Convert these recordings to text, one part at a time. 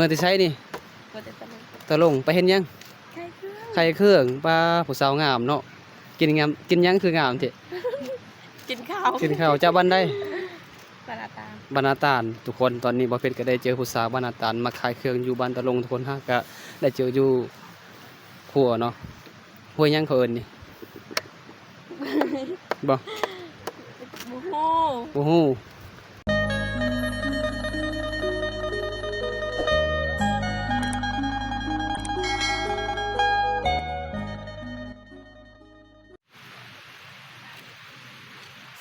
ມາແຕ່ໃສນີ້? ມາແຕ່ຕະຫຼົງ. ຕະຫຼົງ ໄປເຮັດຫຍັງ? ຂາຍເຄື່ອງ. ຂາຍເຄື່ອງ. ປ້າ ຜູ້ສາວງາມເນາະ. ກິນງາມ ກິນຫຍັງຄືງາມແທ້? ກິນເຂົ້າ. ກິນເຂົ້າ. ຈາກບ້ານໃດ? ບ້ານອາຕານ. ບ້ານອາຕານ. ທຸກຄົນ ຕອນນີ້ບ່າວເພັດກໍໄດ້ເຈີຜູ້ສາວບ້ານອາຕານ ມາຂາຍເຄື່ອງຢູ່ບ້ານຕະຫຼົງ. ທຸກຄົນ ເຮົາກໍໄດ້ເຈີຢູ່ຄົວເນາະ. ຫ້ວຍຫຍັງເຂົາເອີ້ນນີ້? ບໍ່ ບໍ່ຮູ້ ບໍ່ຮູ້.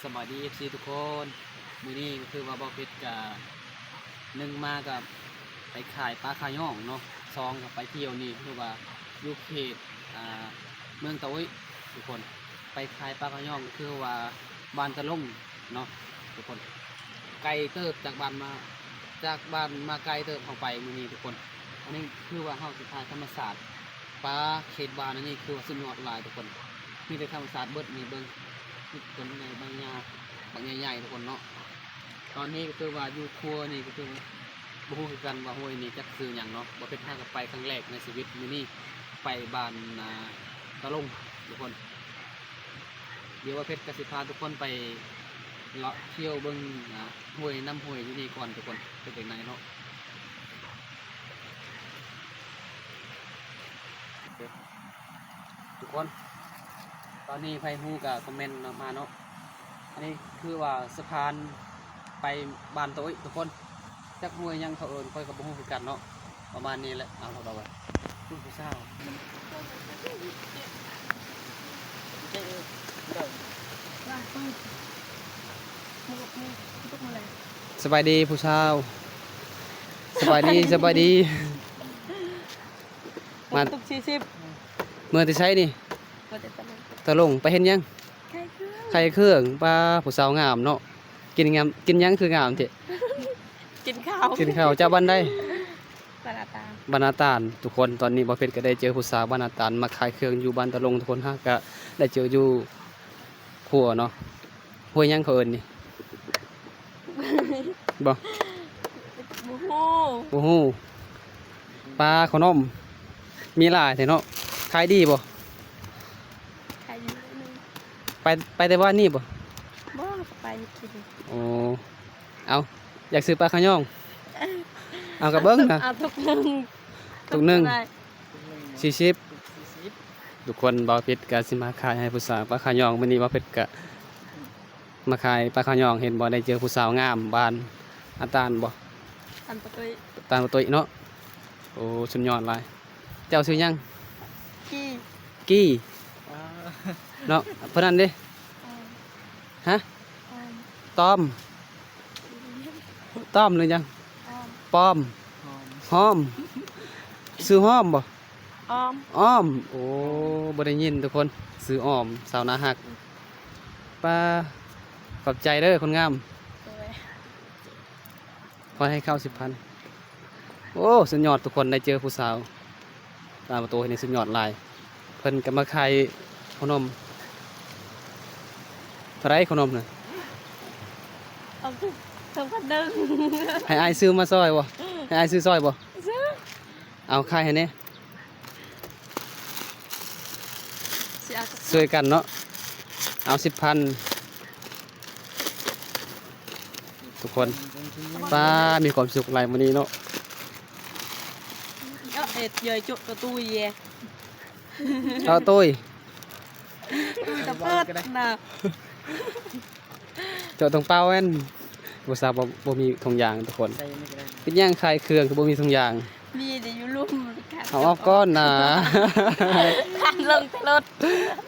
ສະບາຍດີ ເອັຟຊີ ທຸກຄົນ. ມື້ນີ້ກໍຄືວ່າບ່າວເພັດກະ ໜຶ່ງມາກໍໄປຂາຍປາຂາຍອງເນາະ, ສອງກໍໄປທ່ຽວນີ້ ຄືວ່າຢູ່ເຂດ ອ່າ ເມືອງຕາໂອ້ຍທຸກຄົນ. ໄປຂາຍປາຂາຍອງ ຄືວ່າບ້ານຕະຫຼົງເນາະທຸກຄົນ, ໄກເຕີບຈາກບ້ານມາ ຈາກບ້ານມາໄກເຕີບເຮົາໄປມື້ນີ້ທຸກຄົນ. ອັນນີ້ຄືວ່າເຮົາຊິຖ່າຍທຳມະຊາດ ປາເຂດບ້ານອັນນີ້ ຄືວ່າສຸດຍອດຫຼາຍທຸກຄົນ, ມີແຕ່ທຳມະຊາດເບິດນີ້. ເບິ່ງ ມີຕົ້ນໄມ້ໃບຫຍ້າບັກໃຫຍ່ໆທຸກຄົນເນາະ. ຕອນນີ້ກໍຄືວ່າຢູ່ຄົວນີ້ກໍຄືວ່າບໍ່ຮູ້ຄືກັນວ່າຫ້ວຍນີ້ຈັກຊື່ຫຍັງເນາະ. ບ່າວເພັດຫາກໍໄປຄັ້ງແລກໃນຊີວິດມື້ນີ້ ໄປບ້ານ ອ່າ ຕະຫຼົງທຸກຄົນ. ດຽວບ່າວເພັດກໍຊິພາທຸກຄົນໄປເລາະທ່ຽວເບິ່ງ ອ່າ ຫ້ວຍ ນ້ຳຫ້ວຍຢູ່ນີ້ກ່ອນທຸກຄົນ, ເປັນຈັ່ງໃດເນາະ. ໂອເຄ ທຸກຄົນ ຕອນນີ້ໃຜຮູ້ກໍຄອມເມັນມາເນາະ. ອັນນີ້ຄືວ່າສະພານໄປບ້ານໂຕະອີກທຸກຄົນ, ຈັກຫ້ວຍຫຍັງເຂົາເອີ້ນ ຂ້ອຍກໍບໍ່ຮູ້ຄືກັນເນາະ. ປະມານນີ້ແຫຼະ. ເອົາ ເອົາໄວ້ ຜູ້ສາວ ສະບາຍດີຜູ້ສາວ. ສະບາຍດີ ສະບາຍດີ. ມາ ຕຸກສີ່ສິບ. ເມືອແຕ່ໃສນີ້? ມາແຕ່ຕະຫຼົງ. ຕະຫຼົງ ໄປເຮັດຫຍັງ? ຂາຍເຄື່ອງ. ຂາຍເຄື່ອງ. ປ້າ ຜູ້ສາວງາມເນາະ. ກິນງາມ ກິນຫຍັງຄືງາມແທ້? ກິນເຂົ້າ. ກິນເຂົ້າ. ເຈົ້າບ້ານໃດ? ບ້ານອາຕານ. ບ້ານອາຕານ. ທຸກຄົນ ຕອນນີ້ບ່າວເພັດກໍໄດ້ເຈີຜູ້ສາວບ້ານອາຕານ ມາຂາຍເຄື່ອງຢູ່ບ້ານຕະຫຼົງ. ທຸກຄົນ ເຮົາກໍໄດ້ເຈີຢູ່ຄົວເນາະ. ຫ້ວຍຫຍັງເຂົາເອີ້ນນີ້? ບໍ່ ບໍ່ຮູ້ ບໍ່ຮູ້. ປາຂະໜົມ ມີຫຼາຍແທ້ເນາະ. ຂາຍດີບໍ່? ຂາຍດີໜ້ອຍໜຶ່ງ. ໄປ ໄປແຕ່ວານນີ້ບໍ່? ບໍ່ ໄປມື້ກີ້ນີ້. ໂອ້ ເອົາ ຢາກຊື້ປາຂະຍອງ. ເອົາ ກະເບິ່ງນະ ເອົາ ທຸກໜຶ່ງ ທຸກໜຶ່ງ ທຸກເທົ່າໃດ? ສີ່ສິບ. ທຸກຄົນ ບ່າວເພັດກະຊິມາຂາຍໃຫ້ຜູ້ສາວປາຂະຍອງ. ມື້ນີ້ບ່າວເພັດກະມາຂາຍປາຂະຍອງ. ເຫັນບໍ່ ໄດ້ເຈີຜູ້ສາວງາມບ້ານອາຕານບໍ່? ຕານປະຕຸ້ຍ ຕານປະຕຸ້ຍເນາະ. ໂອ້ ສຸດຍອດຫຼາຍ. ເຈົ້າຊື່ຫຍັງ? ກີ້ ກີ້ ເນາະ. ຜູ້ນັ້ນເດ? ອອມ ຮະ? ອອມ ຕອມ ຕອມ ຫຼືຫຍັງ? ອອມ ປອມ ຫອມ ຫອມ. ຊື່ຫອມບໍ່? ອອມ ອອມ. ໂອ້ ບໍ່ໄດ້ຍິນທຸກຄົນ ຊື່ອອມ ສາວໜ້າຮັກ. ປ້າ ຂອບໃຈເດີຄົນງາມ. ໂດຍ ຂໍໃຫ້ເຂົ້າສິບພັນ. ໂອ້ ສຸດຍອດທຸກຄົນ ໄດ້ເຈີຜູ້ສາວຕາມປະຕູນີ້ ສຸດຍອດຫຼາຍ. ເພິ່ນກໍມາຂາຍຂະໜົມ. ເທົ່າໃດຂະໜົມນະ? ເອົາສອງພັນໜຶ່ງ. ໃຫ້ອ້າຍຊື້ມາຊ່ອຍບໍ່? ໃຫ້ອ້າຍຊື້ຊ່ອຍບໍ່? ຊື້. ເອົາ ຂາຍໃຫ້ແດ່. ຊ່ວຍກັນເນາະ. ເອົາສິບພັນ ທຸກຄົນ. ປ້າ ມີຄວາມສຸກຫຼາຍມື້ນີ້ເນາະ. ເອົາເຮັດເຍີ້ຍໂຈະຕະຕຸ້ຍເຢ ເອົາຕຸ້ຍ ຕຸ້ຍຕະເປີດນະ. ເຈາະຕົງເປົ້າແມ່ນ ຜູ້ສາວບໍ່ ບໍ່ມີຖົງຢາງທຸກຄົນ. ເປັນຫຍັງຂາຍເຄື່ອງຄືບໍ່ມີຖົງຢາງ? ມີແຕ່ຢູ່ລຸ່ມ. ເອົາອອກກ່ອນນະ. ຄານລົງແຕ່ລົດ.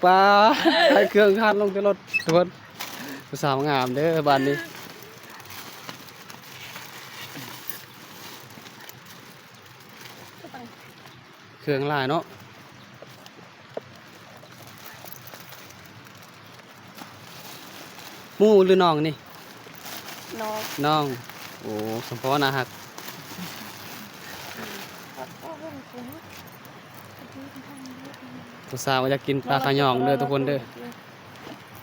ປ້າ ຂາຍເຄື່ອງຄານລົງແຕ່ລົດທຸກຄົນ. ຜູ້ສາວງາມເດີບ້ານນີ້. ເຄື່ອງຫຼາຍເນາະ. ໝູ່ຫຼືນ້ອງນີ້? ນ້ອງ ນ້ອງ. ໂອ້ ສົມພໍໜ້າຮັກ. ຜູ້ສາວຢາກກິນປາຂະຍອງເດີທຸກຄົນເດີ.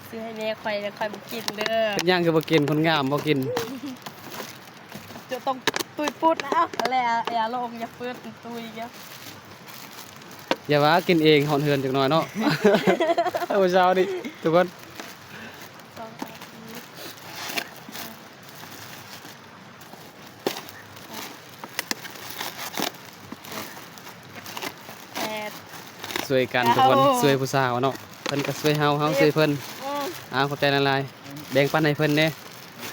ຊື້ໃຫ້ແມ່ຂ້ອຍ ແລ້ວຂ້ອຍບໍ່ກິນເດີ. ເປັນຫຍັງຄືບໍ່ກິນ? ຄົນງາມບໍ່ກິນ. ເຈົ້າຕ້ອງ ຕຸ້ຍປຸດແລ້ວ ແລ້ວຢ່າລົງ ຢ່າເປີດ ຕຸ້ຍ ຢ່າ ຢ່າວ່າກິນເອງ ຮອດເຮືອນຈັກໜ້ອຍເນາະ ເອົາເຊົ້ານີ້ທຸກຄົນ ສອງ ສາມ ສີ່ ແປດ ຊ່ວຍກັນທຸກຄົນ ເກົ້າ ຊ່ວຍຜູ້ສາວເນາະ ເພິ່ນກໍຊ່ວຍເຮົາ ເຮົາຊ່ວຍເພິ່ນ ສິບ ອືມ ອ້າວ ຂອບໃຈຫຼາຍໆ ແບ່ງປັນໃຫ້ເພິ່ນແດ່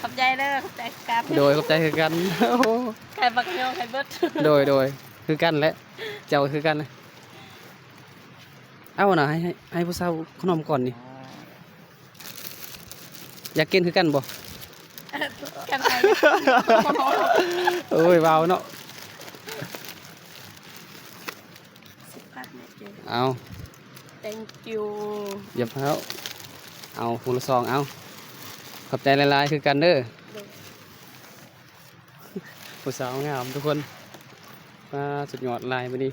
ຂອບໃຈເດີ ຂອບໃຈຄືກັນ ໂດຍ ຂອບໃຈຄືກັນ ໂອ້ ຂາຍບັກຍອງໃຫ້ເບິດ ໂດຍ ໂດຍ ຄືກັນແຫຼະ ເຈົ້າຄືກັນ ເອົານະ ໃຫ້ ໃຫ້ ໃຫ້ຜູ້ສາວຂະໜົມກ່ອນນີ້ ຢາກກິນຄືກັນບໍ່? ກັນໄປ ໂອ້ຍ ເວົ້າເນາະ ສິບພັນເນາະ ເອົາ thank you ຢ່າຟ້າວ ເອົາ ຜູ້ລະສອງ ເອົາ ຂອບໃຈຫຼາຍໆ ຄືກັນເດີ ໂດຍ ຜູ້ສາວງາມທຸກຄົນ ປາ ສຸດຍອດຫຼາຍມື້ນີ້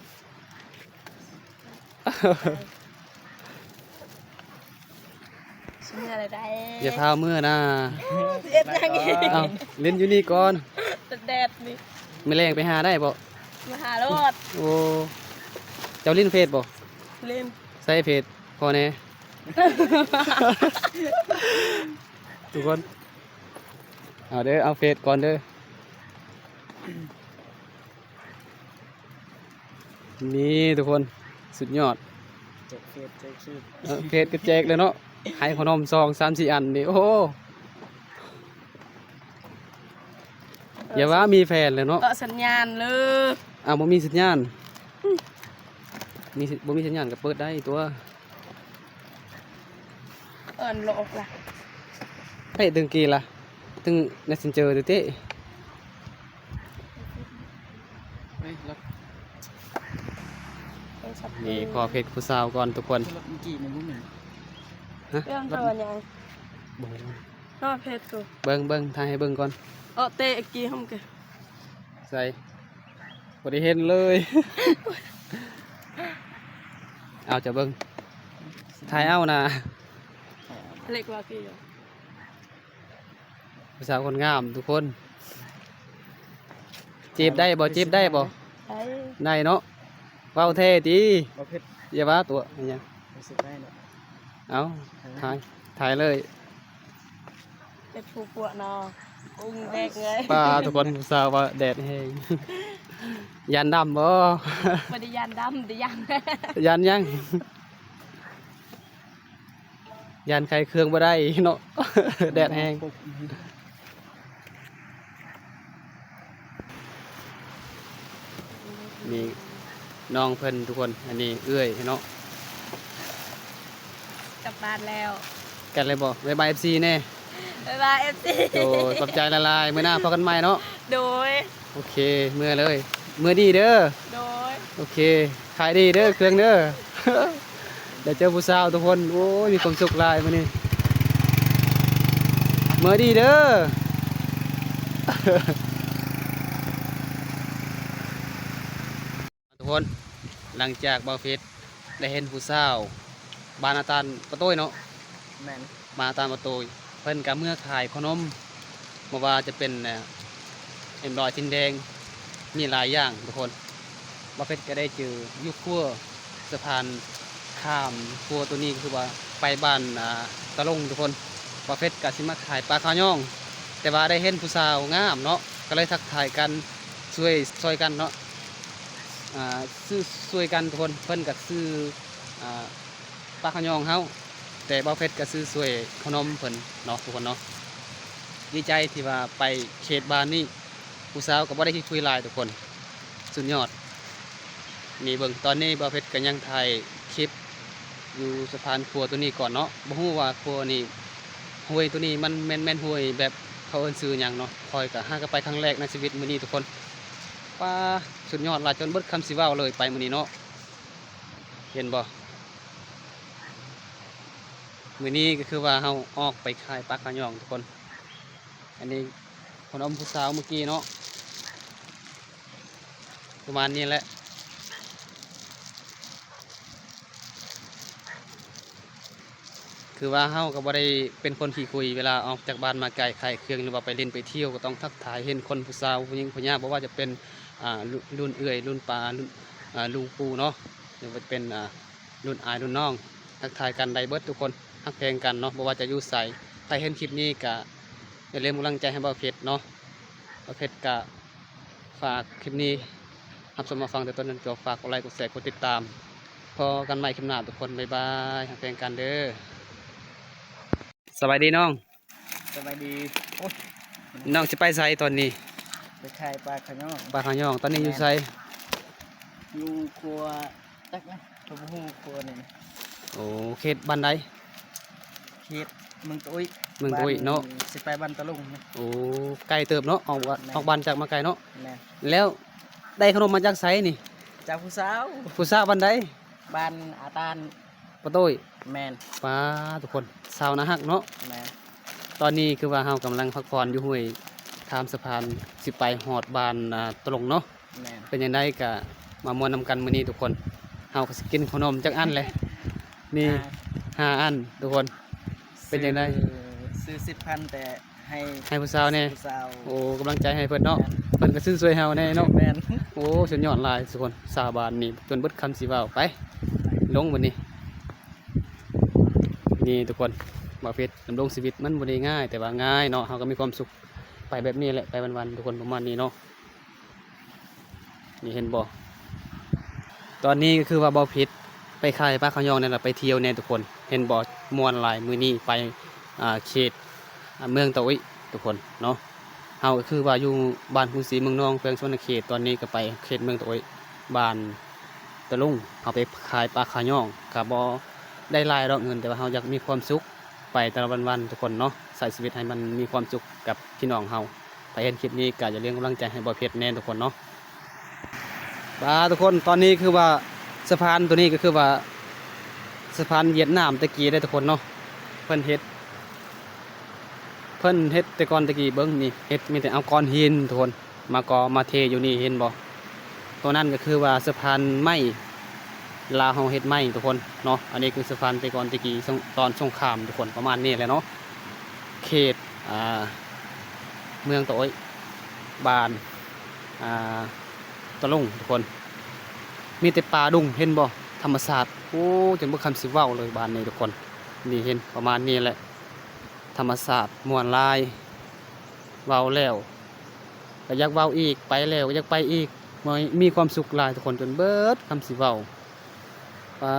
ຊິເມື່ອແລ້ວໃດ ຢ່າພາເມື່ອນາ ຊິເຮັດຫຍັງອີກ ເອົ້າ ຫຼິ້ນຢູ່ນີ້ກ່ອນ ແດດນີ້ ມື້ແລງໄປຫາໄດ້ບໍ່? ມາຫາໂລດ ໂອ້ ເຈົ້າຫຼິ້ນເຟສບໍ່? ຫຼິ້ນ ໃສ່ເຟສຂໍແດ່ ທຸກຄົນ ເອົາເດີ ເອົາເຟສກ່ອນເດີ ນີ້ທຸກຄົນ ສຸດຍອດ ແຈກເຟສແຈກຊີບ ເອີ ເຟສກໍແຈກແລ້ວເນາະ ໃຫ້ຂະໜົມສອງສາມສີ່ອັນນີ້ ໂອ້ ຢ່າວ່າມີແຟນແລ້ວເນາະ ເກາະສັນຍານເລີຍ ອ້າວ ບໍ່ມີສັນຍານ ອືມ ມີສິ ບໍ່ມີສັນຍານກໍເປີດໄດ້ຕົວະ ເອີ້ນໂລກລະ ໃຜດຶງກີລະ ດຶງແມັດເຊັນເຈີຕິ ນີ້ຂໍເຟສຜູ້ສາວກ່ອນທຸກຄົນ ຮະ ເລື່ອງຕົວຫຍັງ ບໍ່ຮູ້ ຮອດເຟສໂຕ ເບິ່ງ ເບິ່ງ ຖ່າຍໃຫ້ເບິ່ງກ່ອນ ເອາະເຕະກີ້ຫົ້ມກະ ໃສ ບໍ່ໄດ້ເຫັນເລີຍ ເອົາ ຈະເບິ່ງ ຖ່າຍເອົານະ ເລັກວ່າກີ້ ຜູ້ສາວຄົນງາມທຸກຄົນ ຈີບໄດ້ບໍ່? ຈີບໄດ້ບໍ່? ໄດ້ ໄດ້ເນາະ ເວົ້າແທ້ຕິ? ບໍ່ເຜັດ ຢ່າວ່າຕົວະ ອີຫຍັງ ຮູ້ສຶກໄດ້ເນາະ ເອົາ ເອີ ຖ່າຍ ຖ່າຍເລີຍ ເປັນຜູ້ປົວເນາະ ອຸ້ງແດກເລີຍ ປ້າ ທຸກຄົນ ຜູ້ສາວວ່າແດດແຮງ ຢ້ານດຳບໍ່? ບໍ່ໄດ້ຢ້ານດຳ ແຕ່ຢ້ານ ຢ້ານຫຍັງ? ຢ້ານໄຂເຄື່ອງບໍ່ໄດ້ເນາະ ແດດແຮງ ນີ້ນ້ອງເພິ່ນທຸກຄົນ ອັນນີ້ເອື້ອຍເນາະ ກັບບ້ານແລ້ວ ກັນແລ້ວບໍ່? ບາຍບາຍເອັຟຊີແດ່ ບາຍບາຍເອັຟຊີ ໂດຍ ຂອບໃຈຫຼາຍໆ ມື້ໜ້າພໍ້ກັນໃໝ່ເນາະ ໂດຍ ໂອເຄ ເມືອເລີຍ ເມືອດີເດີ ໂດຍ ໂອເຄ ຂາຍດີເດີ ເຄື່ອງເດີ ໄດ້ເຈີຜູ້ສາວທຸກຄົນ ໂອ້ຍ ມີຄວາມສຸກຫຼາຍມື້ນີ້ ເມືອດີເດີ ທຸກຄົນ ຫຼັງຈາກບ່າວເພັດໄດ້ເຫັນຜູ້ສາວ ບ້ານອາຕານປະໂຕ້ຍເນາະ ແມ່ນ ມາຕາມປະຕູ ເພິ່ນກະເມືອຂາຍຂະໜົມ ບໍ່ວ່າຈະເປັນ ເອີ່ມ ເອັມຮ້ອຍ ທິນແດງ ມີຫຼາຍຢ່າງທຸກຄົນ ບ່າວເພັດກະໄດ້ຈື່ຢູ່ຂົວສະພານຂ້າມຂົວໂຕນີ້ ຄືວ່າໄປບ້ານ ອາ ຕະຫຼົງທຸກຄົນ ບ່າວເພັດກະຊິມາຂາຍປາຂາວຍອງ ແຕ່ວ່າໄດ້ເຫັນຜູ້ສາວງາມເນາະ ກະເລີຍທັກທາຍກັນ ຊ່ວຍ ຊ່ອຍກັນເນາະ ອາ ຊື້ຊ່ວຍກັນທຸກຄົນ ເພິ່ນກະຊື້ ອາ ປາຂະຍອງເຮົາ ແຕ່ບ່າວເພັດກະຊື້ຊ່ວຍຂະໜົມເພິ່ນເນາະທຸກຄົນເນາະ ດີໃຈທີ່ວ່າໄປເຂດບ້ານນີ້ ຜູ້ສາວກໍບໍ່ໄດ້ຄິດຄຸຍຫຼາຍທຸກຄົນ ສຸດຍອດ ນີ້ເບິ່ງ ຕອນນີ້ບ່າວເພັດກະຍັງຖ່າຍຄລິບຢູ່ສະພານຂົວໂຕນີ້ກ່ອນເນາະ ບໍ່ຮູ້ວ່າຂົວນີ້ ຫ້ວຍໂຕນີ້ມັນແມ່ນ ແມ່ນຫ້ວຍແບບເຂົາເອີ້ນຊື່ຫຍັງເນາະ ຂ້ອຍກະຫາກະໄປຄັ້ງແລກໃນຊີວິດມື້ນີ້ທຸກຄົນ ປາ ສຸດຍອດຫຼາຍ ຈົນເບິດຄຳຊິເວົ້າເລີຍໄປມື້ນີ້ເນາະ ເຫັນບໍ່? ມື້ນີ້ກໍຄືວ່າເຮົາອອກໄປຂາຍປາຂາວຍອງທຸກຄົນ ອັນນີ້ຄົນອົມຜູ້ສາວມື້ກີ້ເນາະ ປະມານນີ້ແຫຼະ ຄື ຄືວ່າເຮົາກໍບໍ່ໄດ້ເປັນຄົນຂີ້ຄຸຍ ເວລາອອກຈາກບ້ານມາໄກ ຂາຍເຄື່ອງ ຫຼືວ່າໄປຫຼິ້ນໄປທ່ຽວ ກໍຕ້ອງທັກທາຍເຫັນຄົນຜູ້ສາວ ຜູ້ຍິງຜູ້ຍາມ ບໍ່ວ່າຈະເປັນ ອ່າ ລຸ ລຸ້ນເອື້ອຍ ລຸ້ນປ້າ ລຸ້ນ ອ່າ ລຸງປູ່ເນາະ ຫຼືວ່າຈະເປັນ ອ່າ ລຸ້ນອ້າຍລຸ້ນນ້ອງ ທັກທາຍກັນໄດ້ເບິດທຸກຄົນ ຮັກແພງກັນເນາະ ບໍ່ວ່າຈະຢູ່ໃສ. ໃຜເຫັນຄລິບນີ້ກໍຢ່າລືມກຳລັງໃຈໃຫ້ບ່າວເພັດເນາະ. ບ່າວເພັດກໍຝາກຄລິບນີ້ຮັບຊົມຮັບຟັງແຕ່ຕົ້ນຈົນຈົບ ຝາກກົດໄລກົດແຊກົດຕິດຕາມ. ພໍ້ກັນໃໝ່ຄລິບໜ້າທຸກຄົນ ບາຍບາຍ ຮັກແພງກັນເດີ. ສະບາຍດີນ້ອງ. ສະບາຍດີ. ໂອ້ຍ ນ້ອງຊິໄປໃສຕອນນີ້? ໄປຂາຍປາຂະຍອງ. ປາຂະຍອງ ຕອນນີ້ຢູ່ໃສ? ແມ່ນ ຢູ່ຂົວ ຈັກນະ ຂ້ອຍບໍ່ຮູ້ຂົວນີ້. ໂອ້ ເຂດບ້ານໃດ? ເຂດເມືອງຕະອຸ້ຍ. ເມືອງຕະອຸ້ຍເນາະ. ບ້ານ ຊິໄປບ້ານຕະລຸງນະ. ໂອ້ ໄກເຕີບເນາະ ອອກ ແມ່ນ ອອກບ້ານຈາກມາໄກເນາະ. ແມ່ນ. ແລ້ວໄດ້ຂະໜົມມາຈາກໃສນີ້? ຈາກຜູ້ສາວ. ຜູ້ສາວບ້ານໃດ? ບ້ານອາຕານ. ປະໂຕ້ຍ. ແມ່ນ. ປາ ທຸກຄົນ ສາວໜ້າຮັກເນາະ. ແມ່ນ. ຕອນນີ້ຄືວ່າເຮົາກຳລັງພັກຜ່ອນຢູ່ຫ້ວຍຂ້າມສະພານ ຊິໄປຮອດບ້ານ ອ່າ ຕະຫຼົງເນາະ. ແມ່ນ. ເປັນຈັ່ງໃດກະມາມ່ວນນຳກັນມື້ນີ້ທຸກຄົນ. ເຮົາກໍຊິກິນຂະໜົມຈັກອັນແຫຼະ ມີ ອ່າ ຫ້າອັນທຸກຄົນ. ເປັນຈັ່ງໃດ? ຊື້ ຊື້ສິບພັນ ແຕ່ໃຫ້ ໃຫ້ຜູ້ສາວແດ່. ຜູ້ສາວ. ໂອ້ ກຳລັງໃຈໃຫ້ເພິ່ນເນາະ. ແມ່ນ. ເພິ່ນກໍຊື້ຊ່ວຍເຮົາແດ່ເນາະ. ແມ່ນ. ໂອ້ ສຸດຍອດຫຼາຍທຸກຄົນ ສາວບ້ານນີ້ ຈົນເບິດຄຳຊິເວົ້າ. ໄປ ລົງບັດນີ້. ນີ້ທຸກຄົນ ບ່າວເພັດດຳລົງຊີວິດມັນບໍ່ໄດ້ງ່າຍ ແຕ່ວ່າງ່າຍເນາະ. ເຮົາກໍມີຄວາມສຸກໄປແບບນີ້ແຫຼະ ໄປວັນໆ ທຸກຄົນ ປະມານນີ້ເນາະ. ນີ້ເຫັນບໍ່? ຕອນນີ້ກໍຄືວ່າບ່າວເພັດໄປຂາຍປາຂະຍອງແດ່ ແລ້ວໄປທ່ຽວແດ່ທຸກຄົນ. ເຫັນບໍ່? ມ່ວນຫຼາຍ. ມື້ນີ້ໄປ ອ່າ ເຂດ ອ່າ ເມືອງຕະອຸ້ຍທຸກຄົນເນາະ. ເຮົາກໍຄືວ່າຢູ່ບ້ານກຸງສີເມືອງນອງ ແຂວງສະຫວັນນະເຂດ. ຕອນນີ້ກໍໄປເຂດເມືອງຕະອຸ້ຍ ບ້ານຕະລຸງ. ເຮົາໄປຂາຍປາຂະຍອງ ກໍບໍ່ໄດ້ຫຼາຍດອກເງິນ ແຕ່ວ່າເຮົາຢາກມີຄວາມສຸກໄປແຕ່ລະວັນໆ ທຸກຄົນເນາະ. ໃຊ້ຊີວິດໃຫ້ມັນມີຄວາມສຸກກັບ ພີ່ນ້ອງເຮົາ. ໃຜເຫັນຄລິບນີ້ກໍຢ່າລືມກຳລັງໃຈໃຫ້ບ່າວເພັດແດ່ທຸກຄົນເນາະ. ປາ ທຸກຄົນ ຕອນນີ້ຄືວ່າສະພານໂຕນີ້ກໍຄືວ່າສະພານຫວຽດນາມແຕ່ກີ້ເດ້ທຸກຄົນເນາະ. ເພິ່ນເຮັດ ເພິ່ນເຮັດແຕ່ກ່ອນແຕ່ກີ້ ເບິ່ງນີ້ ເຮັດມີແຕ່ເອົາກ້ອນຫີນທຸກຄົນ ມາກໍ່ມາເທຢູ່ນີ້ ເຫັນບໍ່? ໂຕນັ້ນກໍຄືວ່າສະພານໄມ້ ລາວເຮົາເຮັດໄມ້ທຸກຄົນເນາະ. ອັນນີ້ຄືສະພານແຕ່ກ່ອນແຕ່ກີ້ ຊ່ວງຕອນສົງຄາມທຸກຄົນ ປະມານນີ້ແຫຼະເນາະ. ເຂດ ອ່າ ເມືອງຕະໂອ້ຍ ບ້ານ ອ່າ ຕະລຸງທຸກຄົນ ມີແຕ່ປ່າດົງ ເຫັນບໍ່? ທຳມະຊາດ ໂອ້ ຈົນບໍ່ຄຳຊິເວົ້າເລີຍບ້ານນີ້ທຸກຄົນ. ນີ້ເຫັນປະມານນີ້ແຫຼະ ທຳມະຊາດມ່ວນຫຼາຍ ເວົ້າແລ້ວກໍຢາກເວົ້າອີກ ໄປແລ້ວກໍຢາກໄປອີກ ມີຄວາມສຸກຫຼາຍທຸກຄົນ ຈົນເບິດຄຳຊິເວົ້າ. ປາ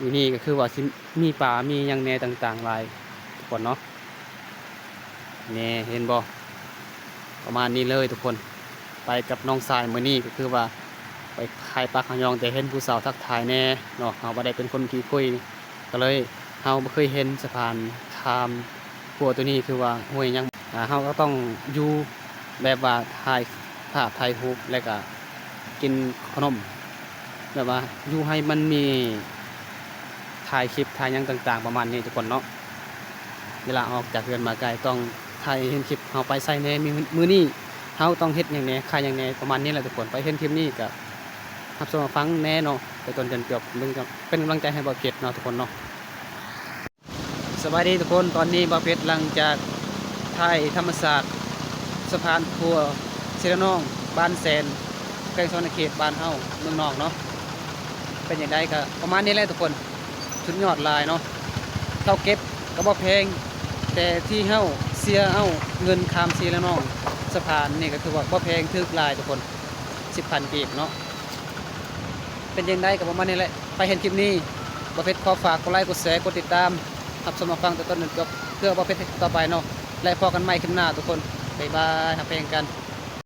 ຢູ່ນີ້ກໍຄືວ່າຊິມີປາມີຫຍັງແດ່ຕ່າງໆຫຼາຍທຸກຄົນເນາະ. ແນ່ ເຫັນບໍ່? ປະມານນີ້ເລີຍທຸກຄົນ. ໄປກັບນ້ອງຊາຍມື້ນີ້ກໍຄືວ່າໄປຂາຍປາຂະຍອງ ແຕ່ເຫັນຜູ້ສາວທັກທາຍແນ່ເນາະ. ເຮົາບໍ່ໄດ້ເປັນຄົນຂີ້ຄຸຍ ກໍເລີຍ ເຮົາບໍ່ເຄີຍເຫັນສະພານຂ້າມຂົວໂຕນີ້ ຄືວ່າຫ້ວຍຫຍັງ. ອ່າ ເຮົາກໍຕ້ອງຢູ່ແບບວ່າຖ່າຍພາບ ຖ່າຍຮູບ ແລ້ວກໍກິນຂະໜົມ ແບບວ່າຢູ່ໃຫ້ມັນມີ ຖ່າຍຄລິບ ຖ່າຍຫຍັງຕ່າງໆ ປະມານນີ້ທຸກຄົນເນາະ. ເວລາອອກຈາກເຮືອນມາໄກ ຕ້ອງຖ່າຍເຫັນຄລິບເຮົາໄປໃສແດ່ ມື້ ມື້ນີ້ເຮົາຕ້ອງເຮັດຫຍັງແດ່ ຂາຍຫຍັງແດ່ ປະມານນີ້ແຫຼະທຸກຄົນ. ໃຜເຫັນຄລິບນີ້ກໍຮັບຊົມຮັບຟັງແດ່ເນາະ ໄປຈົນຈົນຈົບ ເປັນກຳລັງໃຈໃຫ້ບ່າວເພັດເນາະທຸກຄົນເນາະ. ສະບາຍດີທຸກຄົນ ຕອນນີ້ບ່າວເພັດຫຼັງຈາກຖ່າຍທຳມະຊາດ ສະພານຂົວເຊລະນອງ ບ້ານແສນ ແຂວງສະຫວັນນະເຂດ ບ້ານເຮົາເມືອງນອງເນາະ. ເປັນຈັ່ງໃດກໍປະມານນີ້ແຫຼະທຸກຄົນ ສຸດຍອດຫຼາຍເນາະ. ເຂົາເກັບກໍບໍ່ແພງ ແຕ່ທີ່ເຮົາເສຍເອົາເງິນຂ້າມເຊລະນອງ ສະພານນີ້ກໍຖືວ່າບໍ່ແພງ ຖືກຫຼາຍທຸກຄົນ ສິບພັນກີບເນາະ. ເປັນຈັ່ງໃດກໍປະມານນີ້ແຫຼະ ໃຜເຫັນຄລິບນີ້ ບ່າວເພັດຂໍຝາກກົດໄລ ກົດແຊ ກົດຕິດຕາມ ຮັບຊົມຮັບຟັງແຕ່ຕົ້ນຈົນຈົບ ເພື່ອບ່າວເພັດເຮັດຕໍ່ໄປເນາະ. ແລະ ພໍ້ກັນໃໝ່ຄລິບໜ້າທຸກຄົນ ບາຍບາຍ ຮັກແພງກັນ.